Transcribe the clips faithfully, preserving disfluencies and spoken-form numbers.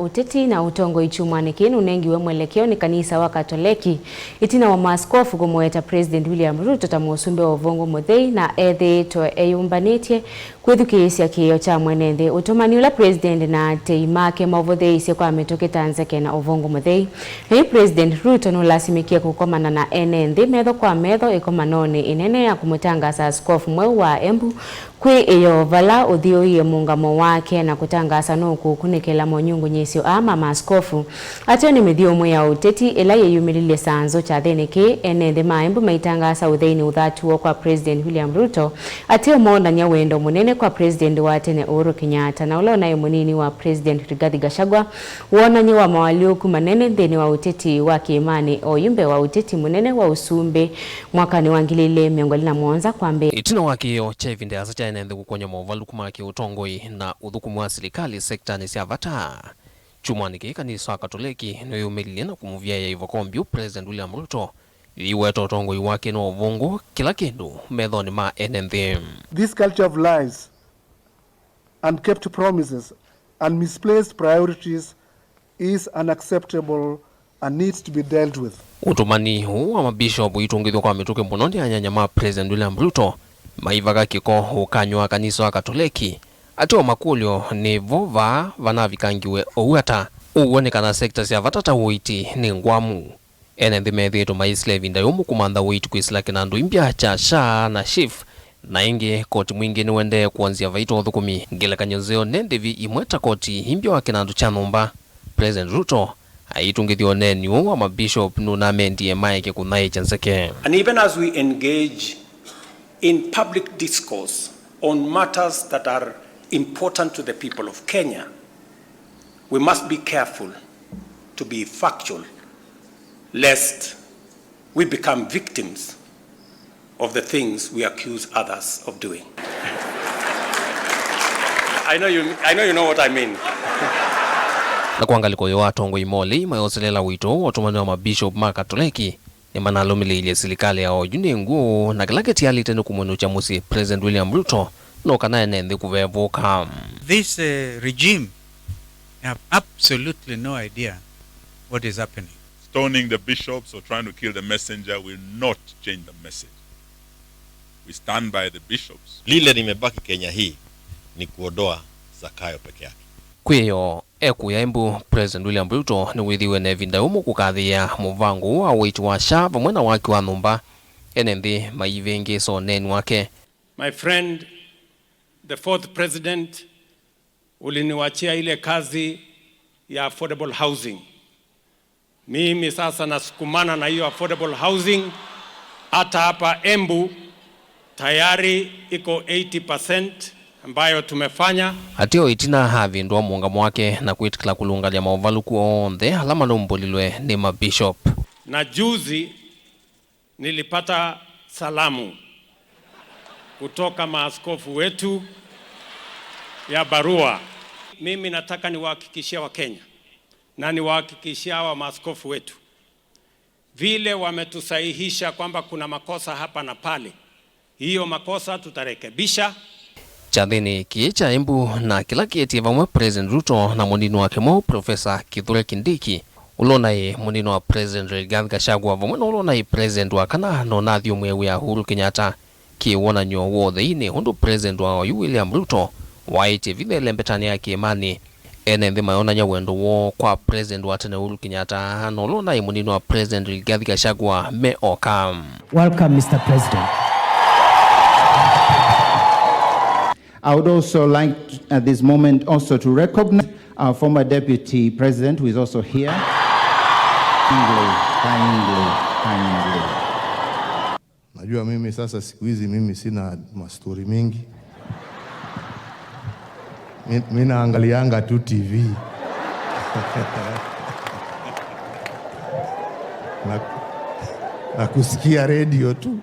Ũteti na ũtongoi kyumwanĩ kĩĩ nũnengiwe mwelekeo nĩ kanisa wa Katoleki, ĩtina wa maaskofu kũmũweta President William Ruto ta mũsumbĩ wa ũvũngũ mũthei na ethĩĩtwe eyũmbanĩtye kwĩthukĩĩsya kĩĩo kya mwene nthĩ, ũtũmani ũla President na atei make maũvũthĩĩisye kwa mĩtũkĩ ta nzeke na ũvũngũ mũthei. Na yu President Ruto nũlasimĩkie kũkomana na ene nthĩ metho kwa metho ĩkomanonĩ ĩnene ya kũmũtangaasa askofu mweũ wa Embu kwĩ ĩyoo, vala ũthyũũie mũũngamo wake na kũtangaasa nũkũkunĩkĩla monyungunyĩsyo aa ma maaskofu. Ateo nĩ mĩthyũmũ ya ũteti ĩla yĩyumĩlilye sanzũ kyathĩnĩ kĩĩ, ene nthĩ ma Embu maitangaasa ũtheinĩ ũthatuo kwa President William Ruto, ateo moonany'a wendo mũnene kwa President wa tene Uhuru Kenyatta na ũla ũnaĩ mũnini wa President Rigathi Gachagua, wonany'o wa mawalyũku manene nthĩnĩ wa ũteti wa kĩĩmanĩ, oyu mbee wa ũteti mũnene wa ũsumbĩ mwakanĩ wa ngili ilĩ mĩongo ĩlĩ na mũonza kwambĩĩa. Ĩtina wa kĩĩo kya ĩvinda yĩasa kya ene nthĩ kũkwany'a movalũku ma kĩũtongoi na ũthũkũmi wa silikalĩ sektanĩ sya vata, kyumwanĩ kĩĩ kanisa wa Katoleki nĩwĩyumĩlilye na kũmũvyaĩa ivoko mbyũ President William Ruto, yĩiweta ũtongoi wake nĩ wa ũvũngũ, kĩla kĩndũ methonĩ ma ene nthĩ. This culture of lies, unkept promises, and misplaced priorities is unacceptable and needs to be dealt with. Ũtũmani ũũ wa mabishopu ũitũngĩthw'a kwa mĩtũkĩ mũno nĩ anyanya ma President William Ruto, maivaka kĩko ũkany'o wa kanisa wa Katoleki. Ateo makũlyo nĩ vo vaa vanavikangiwe ũu ata? Ũw'o nĩ kana sekta sya vata ta ũiiti nĩ ngwamu. Ene nthĩ methĩĩtwe maisila ĩvinda yũmũ kũmantha ũiiti kwĩsĩla kĩnandũ imbya kya SHA na SHIF, na ĩngĩ koti mwingĩ nĩũendee kwonzya vaita ũthũkũmi ngelekany'o nzeo ne ndĩvi imwe ta koti imbya wa kĩnandũ kya nyũmba. President Ruto aitũngĩthya ũneeni ũũ wa mabishop nũnamendie maeke kũthaĩkya nzeke. And even as we engage in public discourse on matters that are important to the people of Kenya, we must be careful to be factual, lest we become victims of the things we accuse others of doing. I know you, I know you know what I mean. Na kwa ngalĩko yoo, atongoi ma ũlei mayoselela ũito wa ũtũmani wa mabishop ma Katoleki nĩmanalũmĩlĩilye silikalĩ ya oyu nĩ ngũũ, na kĩla kĩtialĩte nĩ kũmwĩnũkya mũsyĩ President William Ruto, no kana ene nthĩ kũvevũka. This, eh, regime have absolutely no idea what is happening. Stoning the bishops or trying to kill the messenger will not change the message. We stand by the bishops. Lile limebaki Kenya hii ni kuondoa Zakayo peke yake. Kwĩyo ekũya Embu, President William Ruto nĩwĩthĩiwe na ĩvinda yũmũ kũkathĩĩa mũvango ũũ wa ũiiti wa SHA vamwe na waki wa nyũmba, ene nthĩ maivĩngĩĩsa ũneeni wake. My friend, the fourth president, uliniwachia ile kazi ya affordable housing. Mimi sasa nasukumana na hiyo affordable housing. Hata hapa Embu tayari iko eighty percent ambayo tumefanya. Ateo ĩtina avĩndũa mũũngamo wake na kwĩtĩkĩla kũlũngalya maũvalũku onthe ala manaumbũlilwe nĩ mabishop. Na juzi nilipata salamu kutoka maaskofu wetu ya barua. Mimi nataka niwahakikishie Wakenya na niwahakikishie hawa maaskofu wetu, vile wametusahihisha kwamba kuna makosa hapa na pale, hiyo makosa tutarekebisha. Kyathĩnĩ kĩĩ kya Embu na kĩla kĩetie vamwe President Ruto na mũnini wake mweũ Professor Kithure Kindiki, ũla ũnaĩ mũnini wa President Rigathi Gachagua, vamwe na ũla ũnaĩ President wa kana na ũnathi ũmwe wĩa Uhuru Kenyatta, kĩ wonany'o wa ũtheinĩ ũndũ President wa oyu William Ruto waĩtye vitha ĩlembetanĩ ya kĩĩmanĩ. Ene nthĩ mayonany'a wendo woo kwa President wa tene Uhuru Kenyatta na ũla ũnaĩ mũnini wa President Rigathi Gachagua me oka. Welcome, Mister President. I would also like at this moment also to recognize our former Deputy President, who is also here. Kindly, kindly, kindly. Najua mimi sasa siku hizi mimi sina mastori mingi. Mi, mi naangalianga tu T V. Na, na kusikia redio tu.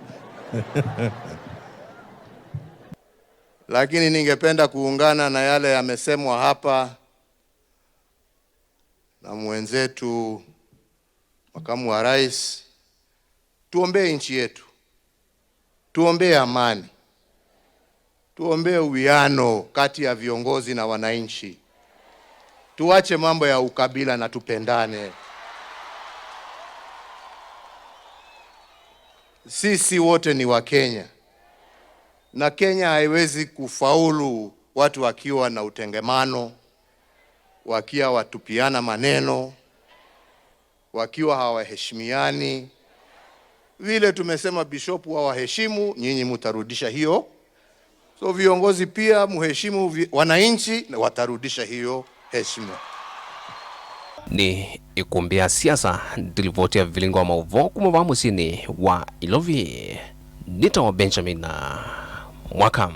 Lakini ningependa kuungana na yale yamesemwa hapa na mwenzetu makamu wa rais. Tuombee nchi yetu, tuombee amani, tuombee uwiano kati ya viongozi na wananchi. Tuache mambo ya ukabila na tupendane. Sisi wote ni Wakenya. Na Kenya haiwezi kufaulu watu wakiwa na utengemano, wakiwa watupiana maneno, wakiwa hawaheshimiani. Vile tumesema Bishop wawaheshimu, nyinyi mutarudisha hiyo. So viongozi pia muheshimu vi-, wananchi na watarudisha hiyo heshima. Nĩ ĩkumbĩ ya siasa, ndilivoti ya vilingo wa maũvoo kuma vaa mũsyĩnĩ wa Ilovi. Nĩtawa Benjamin Mwaka.